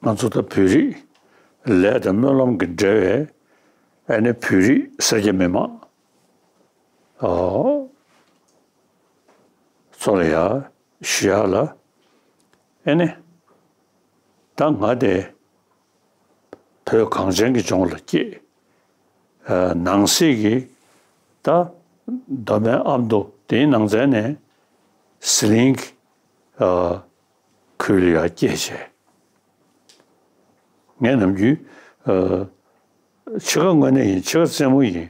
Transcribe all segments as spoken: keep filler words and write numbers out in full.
ང་ཚོ་ད་བོད་རིགས་ལས་དང་སྨོན་ལམ་གྱི་འབྲེལ་བའི་ཨ་ནི་བོད་རིགས་སེར་སྐྱ་མི་མང་ཨོ་ཚོ་ལ་ཡ་ཞུ་ཡག་ལ། ཨ་ནི་ད་ང་དེ་བོད་གངས་ཅན་གྱི་ལྗོངས་ལ་སྐྱེས། ཨ་ནང་གསེས་ཀྱི་ད་མདོ་སྨད་ཨ་མདོ་དེའི་ནང་ཚན་ནས་ཟི་ལིང་གི་ཨ་ཁུལ་ལ་ཡ་སྐྱེས་བྱས། ངས་ནམ་རྒྱུན་ཨ་ཕྱེད་ཀ་དངོས་གནས་ཡིན། ཕྱེད་ཀ་རྩེད་མོ་ཡིན།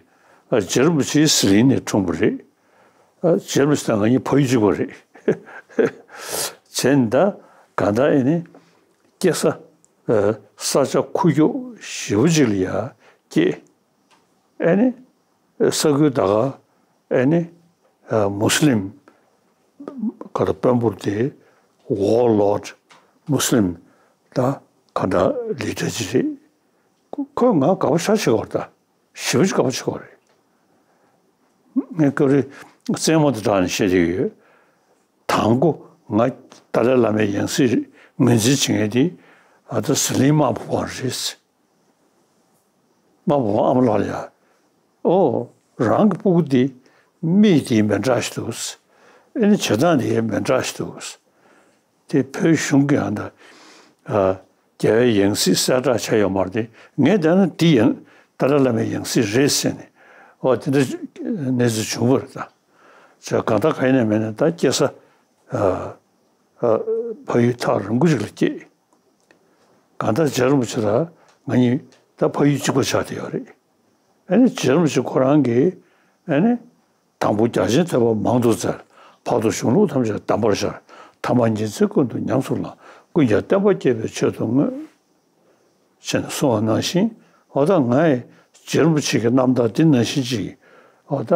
ཨ་རྗེ་རིན་པོ་ཆེ་ཟི་ལིང་ནས་འཁྲུངས་པ་རེད། ཨ་རྗེ་རིན་པོ་ཆེ་དང་ང་གཉིས་ཕ་ཡུལ་གཅིག་པ་རེད། བྱས་ནས་ད་གང་ལྟར་ཨེ་ནི་སྐྱེ་ས་ཨ་ས་ཆ་ཁུག་ཀྱོག་ཞེ་པོ་ཅིག་ལ་ཡ་སྐྱེས། ཨེ་ནི་ས་ཁུལ་ད་ག་ཨེ་ནི་ཨ་མུ་སི་ལིམ་ག་ད་དཔོན་པོ་དེ་ཝར་ལོར་ཌི་མུ་སི་ལིམ་ད་ག་ད་ལི་ཌར་ཅིག་རེད། ཁོ་ཁོས་ང་དགའ་པོ་ཞེ་དྲག་བྱེད་ཀྱི་ཡོད་རེད། ད་ཞེ་པོ་ཅིག་དགའ་པོ་བྱེད་ཀྱི་ཡོད་རེད། ངས་སྐབས་རེ་རྩེད་མོ་དང་སྦྲགས་ནས་བཤད་ཀྱི་ཡོད། དང་པོ་ང་ཏཱ་ལའི་བླ་མའི་ཡང་སྲིད་ངོས་འཛིན་བྱེད་མཁན་དེ་ཨ་ད་ཟི་ལིང་དམར་པོ་བང་རེད། དམར་པོ་བང་ཨ་མ་ལགས་ལ་ཡ། ཨོ། རང་གི་སྤུ་གུ་དེ་མིག་དེ་མི་འདྲ་ཞིག་འདུག་ཨེ་ནི་བྱེད་སྟངས་དེ་མི་འདྲ་ཞིག་འདུག་དེ་བོད་གཞུང་གི་ཨ་ད་ཨ་རྒྱལ་བའི་ཡང་སྲིད་གསལ་བསྒྲགས་བྱས་ཡོད་མ་རེད། དེ་ངས་བལྟས་ན་དེ་ཡང་ཏཱ་ལའི་བླ་མའི་ཡང་སྲིད་རེད་ཟེར་ནས་ཨོ་དེ་འདྲ་གནས་ཚུལ་བྱུང་བ་རེད། ད་ཅག་གང་ལྟར་གང་ཡིན་ནས་མིན་ནས་ད་སྐྱེ་ས་ཨ་ཨ་ཕ་ཡུལ་ཐག་རིང་པོ་ཞིག་ལ་སྐྱེས། གང་ལྟར་རྗེ་རིན་པོ་ཆེ་དང་ང་གཉིས་ད་ཕ་ཡུལ་གཅིག་པ་ཆགས་བསྡད་ཡོད་རེད། ཨ་ནི་རྗེ་རིན་པོ་ཆེ་ཁོ་རང་གིས་ཨ་ནི་དང་པོ་རྒྱ་ཆེན་ཐོས་པ་མང་དུ་བཙལ། བར་དུ་གཞུང་ལུགས་ཐམས་ཅད་གདམས་པར་ཤར། ཐ་མར་ཉི་ཚེ་ཀུན་ཏུ་ཉམས་སུ་བླངས། ཀུན་ཀྱང་བསྟན་པ་རྒྱས་པའི་ཆེད་དུ་བསྔོས། ཞེས་གསུངས་པ་ནང་བཞིན་འོ་ད་ང་ཡི་རྗེ་རིན་པོ་ཆེ་གི་རྣམ་ཐར་འདི་ནང་བཞིན་ཅིག་འོ་ད་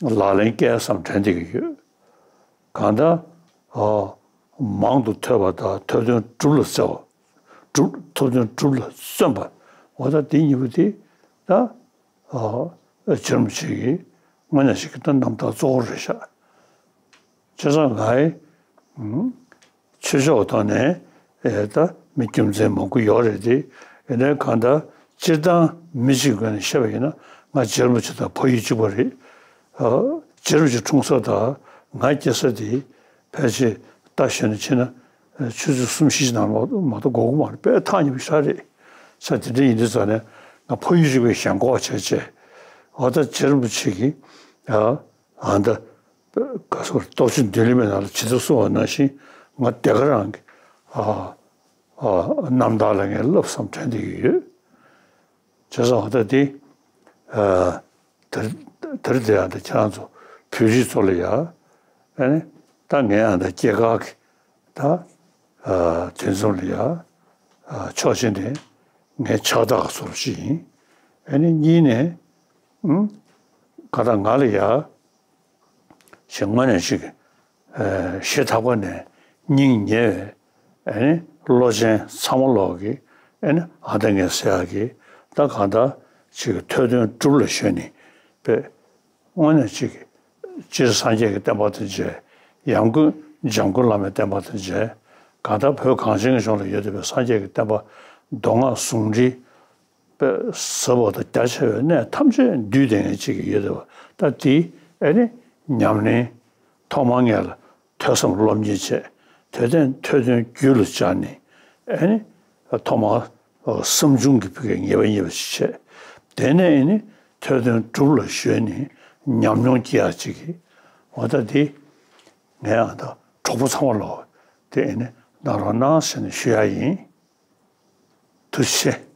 ལག་ལེན་བཀལ་བསམ་དྲན་བསྡད་ཀྱི་ཡོད། གང་ལྟར་ཨ་མང་དུ་ཐོས་པ་དང་ཐོས་དོན་སྒྲུབ་ལ་བརྩོན་པ། སྒྲུབ་ཐོས་དོན་སྒྲུབ་ལ་བརྩོན་པ། འོ་ད་འདི་གཉིས་པོ་དེ་ད་ཨ་རྗེ་རིན་པོ་ཆེ་གི་དངོས་གནས་ཞིག་གི་ད་རྣམ་ཐར་གཙོ་བོ་རེད་ཤག་བྱས་ཙང་ང་ཡི་ཨ་ཆོས་ཕྱོགས་ཐོག་ནས་ཨེ་ད་མི་རྒྱུ་མཚན་མང་པོ་ཡོད་རེད་དེ། ཡིན་ནའི་གང་ལྟར་སྤྱིར་བཏང་མི་གཅིག་ངོས་ནས་བཤད་པ་ཡིན་ན་ང་རྗེ་རིན་པོ་ཆེ་དང་ཕ་ཡུལ་གཅིག་པ་རེད། ཨ་རྗེ་རིན་པོ་ཆེ་འཁྲུངས་ས་དང་ང་སྐྱེས་ས་དེ་ཕལ་ཆེར་རྟ་ཞོན་ནས་ཕྱིན་ན་ཆུ་ཚོད་གསུམ་བཞི་ནང་ལོགས་མ་གཏོགས་འགོར་གི་མ་རེད། དཔེ་ཐག་ཉེ་པོ་ཞེ་དྲག་རེད། ས་དེ་འདྲ་ཡིན་དུས་ཙང་ནས་ང་ཕ་ཡུལ་གཅིག་པའི་ཞེན་ཁོག་བྱས་བྱས་འོ་ད་རྗེ་རིན་པོ་ཆེ་གིས་ཨ་ཨ་ད་ག་སོ་སྟོབས་ཆེན་མདུན་ལེགས་མའི་ནང་ལ་ཇི་ལྟར་གསུངས་པ་ནང་བཞིན་ང་དེ་ག་རང་གི་ཨ་ཨ་རྣམ་ཐར་ལ་ངས་བསླབ་བསམ་དྲན་བསྡད་ཀྱི་ཡོད། བྱས་ཙང་འོ་ད་དེ་ཨ་དེར་དེར་དེ་ཡང་དེ་ཁྱེད་རང་ཚོ་བོད་རིགས་ཚོ་ལ་ཡ་ཨ་ནི་ད་ངས་ཨ་ད་སྐྱེས་སྐར་གྱི་ད་ཨ་དུས་མཚམས་ལ་ཡ་ཨ་ཆོག་མཆན་དེ་ངས་ཕྱག་རྟགས་བཟོ་རོགས་ཞིག་ཡིན། ཨ་ནི་གཉིས་ནས་ཨུམ་ག་ད་ང་ལ་ཡ་ཞེས་དངོས་གནས་ཤིག་ཨ་ཞེ་ཐག་པ་ནས་སྙིང་ཉེ་བའི་ཨ་ནི་བློ་ཅན་ཚང་མ་ལོག་གི་ཨ་ནི་ཨ་ད་ངས་ཟེར་ཡག་གི་ད་གང་ལྟར་ཅིག་ཐོས་དོན་སྒྲུབ་ལ་གཞོལ་ནས་པས། དངོས་གནས་ཅིག་སྤྱིར་སངས་རྒྱས་ཀྱི་བསྟན་པ་དང་མཇལ། ཡང་སྒོས་འཇམ་མགོན་བླ་མའི་བསྟན་པ་དང་མཇལ། གང་ལྟར་བོད་གངས་ཅན་གྱི་ལྗོངས་ལ་ཡོད་བསྡད་པའི་སངས་རྒྱས་ཀྱི་བསྟན་པ་མདོ་སྔགས་ཟུང་འབྲེལ་པའི་ཟབ་པ་དང་རྒྱ་ཆེ་བའི་གནས་ཐམས་ཅད་འདུས་བསྡད་མཁན་ཅིག་ཡོད་བསྡད་པ། ད་དེ་ཨེ་ནི་ཉམས་ལེན་ཐོག་མར་ངས་ལ་ཐོས་བསམ་སློབ་གཉེར་བྱས། དེ་ཐོས་དོན་རྒྱུད་ལ་སྦྱར་ནས་ཨེ་ནི་ཐོག་མར་བསམ་བྱུང་གི་ཕ་གིའི་ངེས་པ་རྙེད་པ་ཞིག་བྱས། དེ་ནས་ཨེ་ནི་ཐོས་དོན་སྒྲུབ་ལ་གཞོལ་ནས་ཉམས་མྱོང་སྐྱེ་ཡག་ཅིག་གི་འོ་ད་དེ་ངས་ཨ་ད་གྲོགས་པོ་ཚང་མ་ལོ་དེ་ཨེ་ནི་གནང་རོགས་གནང་ཟེར་ནས་ཞུ་ཡག་ཡིན། ཐུགས་རྗེ་ཆེ།